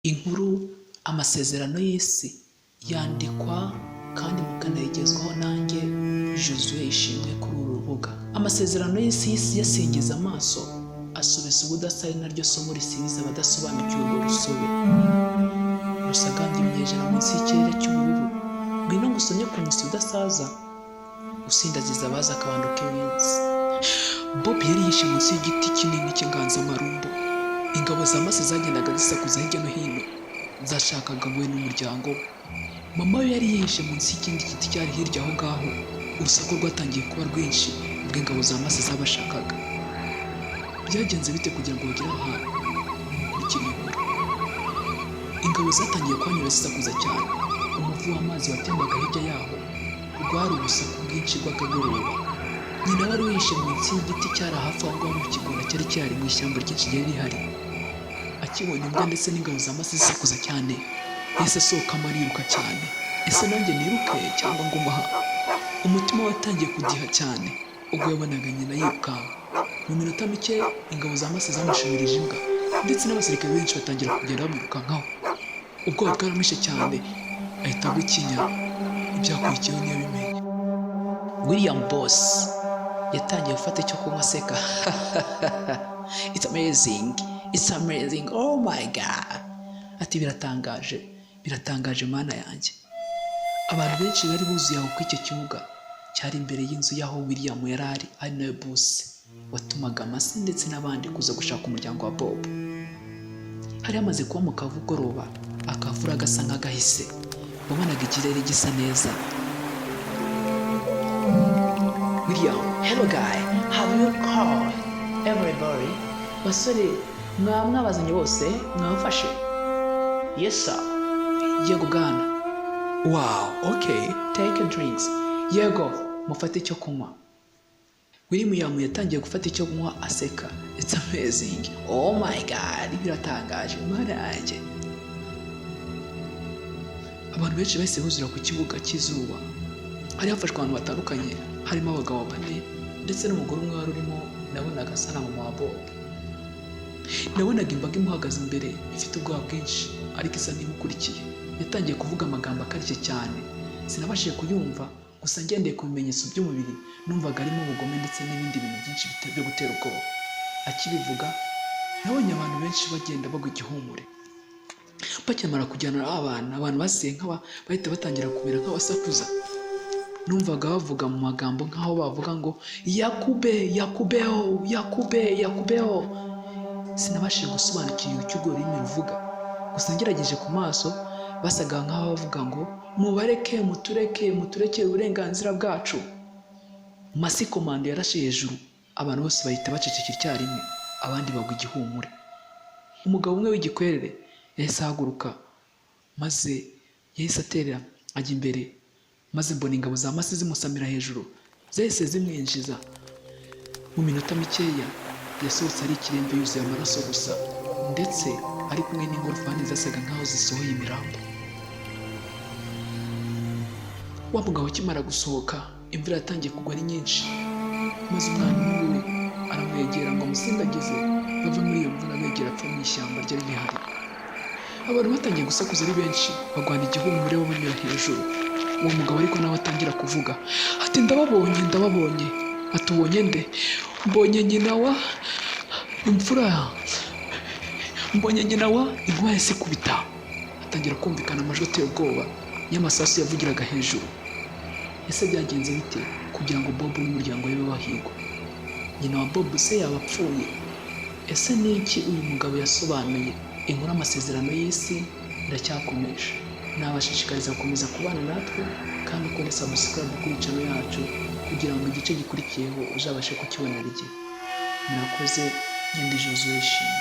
Inkuru Amasezerano y'Isi yandikwa kandi mukanayigezwaho nanjye Josue Ishimwe kuri uru rubuga. Amasezerano y'Isi y'Isi yasingiza amaso asubiza ubudasa ari naryo somo risibiza abadasobanukiwe urwo rusobe. Rusagambye ibinyejana munsi y'ikirere cy'ubururu, ngwino ngusomye ku musyi udasaza, usindagiza abazi akabando k'iminsi. Bob yari yihishe munsi y'igiti kinini cy'inganzamarumbo. Ingabo za Mase zagendaga zisakuza hirya no hino, zashakaga we n'umuryango we. Mama we yari yihishe munsi y'ikindi giti cyari hirya aho ngaho. Urusaku rwatangiye kuba rwinshi ubwo ingabo za Mase zabashakaga. Byagenze bite kugira ngo bagere aho hantu? Nimukurikire iyi nkuru. Ingabo zatangiye kuhanyura zisakuza cyane. Umuvu w'amazi watembaga hirya yaho. Rwari urusaku rwinshi rw'akagoroba. Nyina wari wihishe munsi y'igiti cyari hafi aho ngaho mu kigunda cyari gihari mu ishyamba ryinshi ryari rihari. Akibona imbwa ndetse n'ingabo za Mase zisakuza cyane, yahise asohokamo ariruka cyane. Ese nanjye niruke cyangwa ngume aha? Umutima we watangiye kudiha cyane ubwo yabonaga nyina yirukanka. Mu minota mike, ingabo za Mase zamushimirije imbwa ndetse n'abasirikare benshi batangira kugenda bamwirukankaho. Ubwoba bwaramwishe cyane ahita agwa ikinya, ibyakurikiyeho ntiyabimenye. William Boss yatangiye gufata icyo kunywa aseka. It's amazing, it's amazing, oh my God! Ati biratangaje, biratangaje Mana yanjye. Abantu benshi bari buzuye aho kuri icyo kibuga cyari imbere y'inzu y'aho William yari ari, ari nawe boss watumaga Mase ndetse n'abandi kuza gushaka umuryango wa Bob. Hari hamaze kuba mu kavugoroba, akavura gasa nk'agahise, wabonaga ikirere gisa neza. William, hello guy, have you called everybody? Basore, mwaba mwabazanye bose, mwabafashe? Yes sir. Yego bwana. Wow, okay, take a drinks. Yego, mufate icyo kunywa. William yatangiye gufata icyo kunywa aseka. It's amazing. Oh my God, biratangaje, Mana yanjye. Abantu benshi bahise buzura ku kibuga cy'izuba. Hari hafashwe abantu batandukanye, harimo abagabo bane ndetse n'umugore umwe wari urimo, nabonaga asa na mama wa Bob. Nabonaga imbaga imuhagaze imbere ifite ubwoba bwinshi ariko isa n'imukurikiye. Yatangiye kuvuga amagambo akarishye cyane. Sinabashije kuyumva, gusa ngendeye ku bimenyetso by'umubiri numvaga arimo ubugome ndetse n'ibindi bintu byinshi byo gutera ubwoba. Akibivuga, nabonye abantu benshi bagenda bagwa igihumure. Bakimara kujyana abana, abantu basigaye nk'aba bahita batangira kumera nk'abasakuza. Numvaga bavuga mu magambo nk'aho bavuga ngo yakube, yakubeho, yakube, yakubeho. Sinabashije gusobanukirwa icyo urwo rurimi ruvuga. Gusa ngerageje ku maso, basaga nk'aho bavuga ngo mubareke, mutureke, muturekere uburenganzira bwacu. Masi komando yarashe hejuru, abantu bose bahita bacecekera icyarimwe, abandi bagwa igihumure. Umugabo umwe w'igikwerere yahise ahaguruka, maze yahise atera ajya imbere, maze mbona ingabo za Masi zimusamira hejuru, zahise zimwinjiza. Mu minota mikeya yasohotse ari ikiremve yuzuye amaraso gusa, ndetse ari kumwe n'ingorofani zasaga nkaho zisohoye imirambo. Wa mugabo akimara gusohoka, imvura yatangiye kugwa ari nyinshi, maze umwana umwe we aramwegera ngo amusindagize bave muri iyo mvura begera apfa mu ishyamba ryari rihari. Abantu batangiye gusakuza ari benshi, bagwana igihumure babanyura hejuru. Uwo mugabo ariko nawe atangira kuvuga ati ndababonye, ndababonye. Ati ubonye nde? Mbonye nyina wa imfura, mbonye nyina wa inkuba yahise ikubita. Atangira kumvikana amajwi ateye ubwoba y'amasasu yavugiraga hejuru. Ese byagenze bite kugira ngo Bob n'umuryango we babe bahigwa? Nyina wa Bob se yaba apfuye? Ese ni iki uyu mugabo yasobanuye? Inkuru Amasezerano y'Isi iracyakomeje. Nabashishikariza gukomeza kubana natwe kandi ukore subscribe kuri channel yacu kugira ngo igice gikurikiyeho uzabashe kukibonera igihe. Murakoze, ngende Josue Ishimwe.